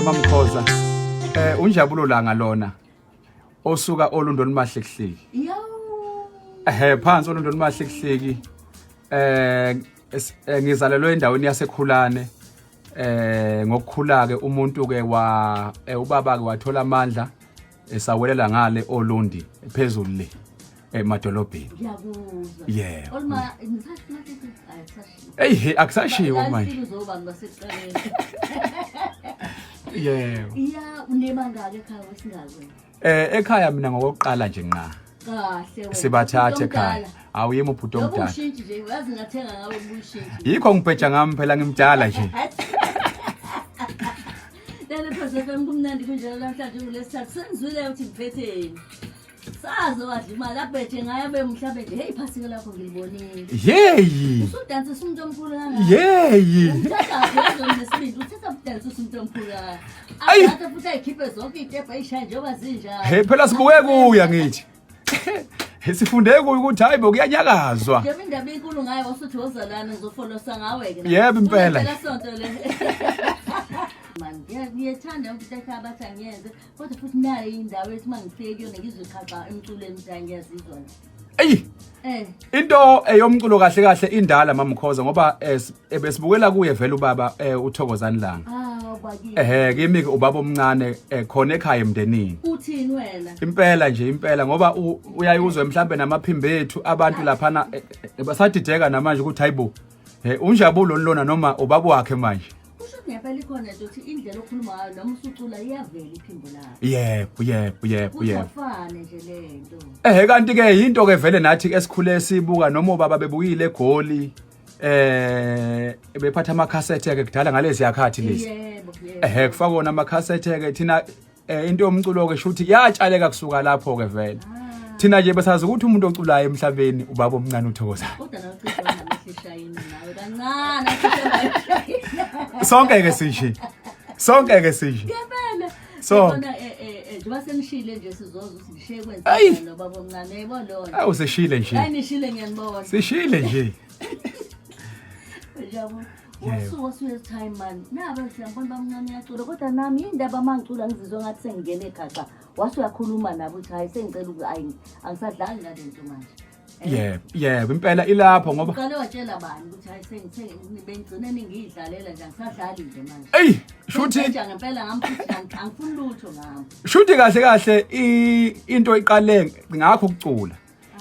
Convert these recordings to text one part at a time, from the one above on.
Mamkhoza, uNjabulo Langa lona osuka Olundi olumahlekuhleki. Yo. Ehhe, phansi Olundi olumahlekuhleki. Ngizalelwe endaweni yaseKhulane. Ngokukhula ke umuntu ke wa ubaba ke wathola amandla esawelela ngale Olundi phezulu le emadolobheni. Ngiyakuzwa. Yebo. Oluma ngisasho ngathi ayisashiwo. Eyi he, akusashiwo manje. Uzoba ngibaseqaleni. Yebo. Ya, unebangaka ekhaya wesingakwe. Ekhaya mina ngokokuqala nje nqa. Kahle wena. Sibathathe ekhaya. Awu yimi ubhuti Lokhu omdala. ushintshi nje uyazi ngathenga ngawe ubushintshi. Yikho ngibheja ngami phela ngimdala nje. Lele Phosa FM, kumnandi kunjalo namhlanje ngolesithathu. Sengizwile ukuthi ngiphetheni. Sazo wadla imali abheje ngayo abe mhlawumbe nje hey phasika lakho ngilibonile. Yeyi. Usudansisa umuntu omkhulu kangaka. Yeyi. Uthatha yazo nesibindi uthatha udansisa umuntu omkhulu kangaka. Ayi. Athatha futhi ayikhiphe zonke iy'tebhu ayishaye njengoba zinjalo. He phela sibuke kuya ngithi. Sifunde kuyo ukuthi hayi bo kuyanyakazwa. Njengoba indaba inkulu ngayo wasuthi wozalana ngizofolosa ngawe-ke. Yebo, impela. Sonto le. Man, ngiyethanda yonke into ekhaya abathi angiyenze kodwa futhi nayo indawo ethi uma ngifike kuyona ngizwe khaxa emculweni ukuthi hayi ngiyazizwa nje. Eyi. Into eyomculo kahle kahle indala Mamkhoza ngoba besibukela kuye vele ubaba uThokozani Langa. Ah, bakithi. Ehhe, kimi ke ubaba omncane khona ekhaya emndenini. Uthini wena? Impela nje impela ngoba uyayuzwe mhlambe namaphimbo ethu abantu laphana basadideka namanje ukuthi hayibo. UNjabulo lona noma ubaba wakhe manje. Kusho ukuthi ngempela ikhona nje ukuthi indlela okhuluma ngayo noma usucula iyavela iphimbo lakho. Yebo, yebo, yebo, yebo. Kufane nje lento. Ehhe, kanti ke into ke vele nathi esikhule sibuka noma obaba bebuyile eGoli bephatha amakhasethe ke kudala ngalezi yakhathi lezi. Yebo, yebo. Ehhe, kufaka wona amakhasethe ke thina into yomculo ke shuthi yatshaleka kusuka lapho ke vele. Thina nje besazi ukuthi umuntu oculayo emhlabeni ubaba omncane uThokozani. Kodwa nawe cishe wangamehla eshayini nawe kancane cishe. Sonke ke sishe. Sonke ke sishe. Ngempela. So- Yabona, njengoba senishile nje sizoza ukuthi ngishiye Ayi. kwenzekani nobaba omncane yebo lona. Awu sishile nje. Hayi nishile ngiyanibona. Sishile nje. Yabo. Yebo. Wasuka wasuye time man. Naba siyambona bamncane uyacula kodwa nami indaba mangicula ngizizwa ngathi sengingene ekhaxa. Wase uyakhuluma nabo uthi hayi sengicela ukuthi ayi angisadlali ngale nto manje. Yebo, yebo impela ilapho ngoba Uqale watshela bani ukuthi hayi bengigcine ningiyidlalela nje angisadlali nje manje. Ey, shuthi Ngibheja ngempela ngami futhi angifuni lutho ngami. Shuthi kahle kahle into iqale ngakho ukucula.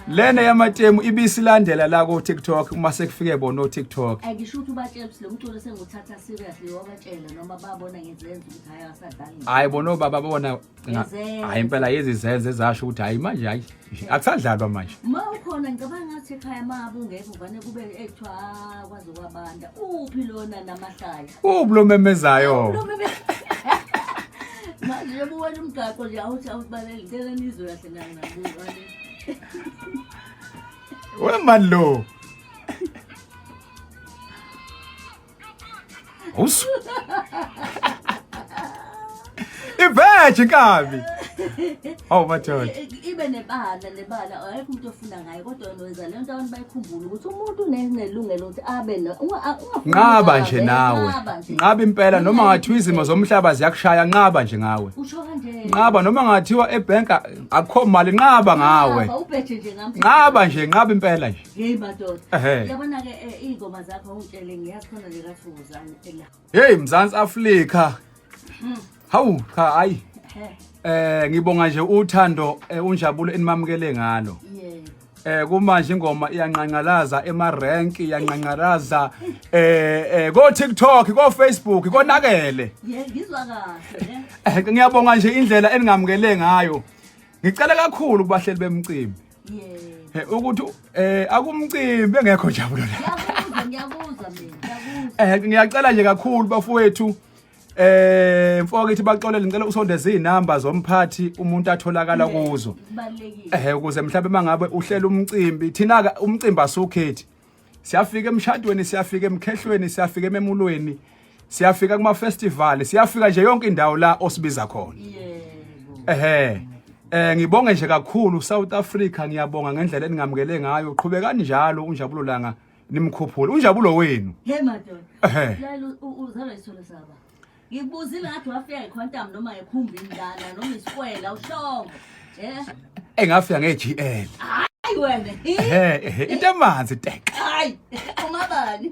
Lena yamatemu ibisilandela la ku TikTok uma sekufike bona o TikTok. Ay ngisho ukuthi ubatshela ukuthi lo mculo senguthatha seriously wabatshela noma babona ngezenzo ukuthi hayi asadlali. Hayi bona obaba babona Ngezenzo. hayi impela yezizenzo ezasho ukuthi hayi manje hayi akusadlalwa manje. Ma ukhona ngicabanga ngathi ekhaya ma bungekho uvane kube ekuthiwa ah kwaze kwabanda. Uphi lona namahlaya? Uphi lo memezayo? Lo Manje njengoba uwela umgaqo nje awuthi awubaleli ngicela nizwe kahle nami ngabuka. Wemani lo. Usu. Iveji inkabi. Hawu madoda. Ibe nebala nebala ayikho umuntu ofunda ngayo kodwa wena wenza le nto abantu bayikhumbule ukuthi umuntu unelungelo ukuthi abe ungafuni Nqaba nje ungabe, nawe. nqaba nje. Nqaba impela noma ngathiwa izimo zomhlaba ziyakushaya nqaba nje ngawe. Usho kanje. Nqaba noma ngathiwa ebhenka akukho mali nqaba ngawe. Nqaba, ubheje nje ngami. Nqaba nje nqaba impela nje. Hey madoda. Ehhe. Yabona ke iy'ngoma zakho ungitshele ngiyazi khona le kaThokozani ela. Hey Mzansi Afrika. Hawu cha hayi. Ngibonga nje uthando uNjabulo enimamukele ngalo. Yebo. Kumanje ingoma iyanqanqalaza ema rank iyanqanqalaza ko TikTok ko Facebook konakele. Ye ngizwa kahle. Ngiyabonga nje indlela eningamukele ngayo. Ngicela kakhulu kubahleli bemcimbi. Yebo. Ukuthi akumcimbi engekho Njabulo la. Ngiyakuzwa, ngiyakuzwa mina, ngiyakuzwa. Ngiyacela nje kakhulu bafowethu. Mfokithi baxolele ngicela usondeze izinamba zomphathi umuntu atholakala kuzo. Kubalulekile. Ukuze mhlawumbe mangabe uhlela umcimbi thina ke umcimbi asukhethi. Siyafika emshadweni, siyafika emkhehlweni, siyafika ememulweni, siyafika kuma festival, siyafika nje yonke indawo la osibiza khona. Yebo. Ngibonge nje kakhulu South Africa, ngiyabonga ngendlela eningamukele ngayo. Qhubekani njalo uNjabulo Langa nimkhuphule. UNjabulo wenu. Hey madoda. Ehhe. Lalo uzalwa isithole saba. Ngikubuzile ngathi wafika ngequantum noma ngekhumbi indala noma isikwela ushongo. Eh? Engafika nge-GL. Hayi wena. Ehhe, ehhe, into emanzi teka. Hayi, umabani.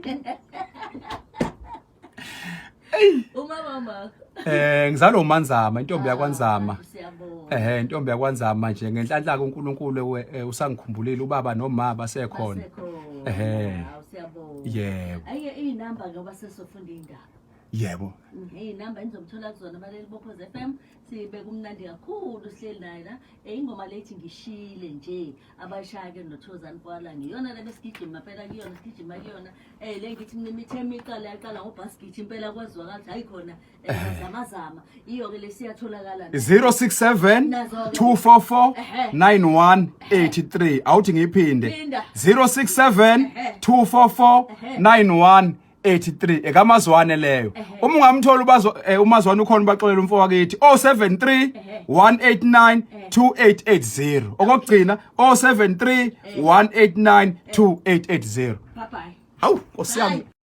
Umama makho. Eh ngizalwa uManzama, intombi yakwaNzama. Ah, Siyabonga. Ehhe, intombi yakwaNzama nje ngenhlanhla kaNkuluNkulu usangikhumbulile ubaba nomama basekhona. Basekhona. Ehhe. Hawu, siyabonga. Yebo. Ayike iy'namba ngoba sesofunda iy'ndaba. Yebo. Iy'namba enizomthola kuzona abaleli boKhozi FM sibe kumnandi kakhulu sihleli naye la. Ingoma lethi ngishile nje abayishaya ke noThozani Kwala ngiyona le besigijima phela kuyona sigijima kuyona. Le ngithi mina imithemo iqala yaqala ngobhasikiti impela kwazwakala ukuthi hayi khona zamazama iyo ke lesiyatholakala. 067 244 9183. Awuthi ngiyiphinde. Phinda. 067 244 9183 ekaMazwane leyo. Uma ungamthola ubazo uMazwane ukhona baxolela umfo wakithi 073 189 2880. Okokugcina 073 189 2880. Bye bye. Hawu, Nkosi yami. Bye.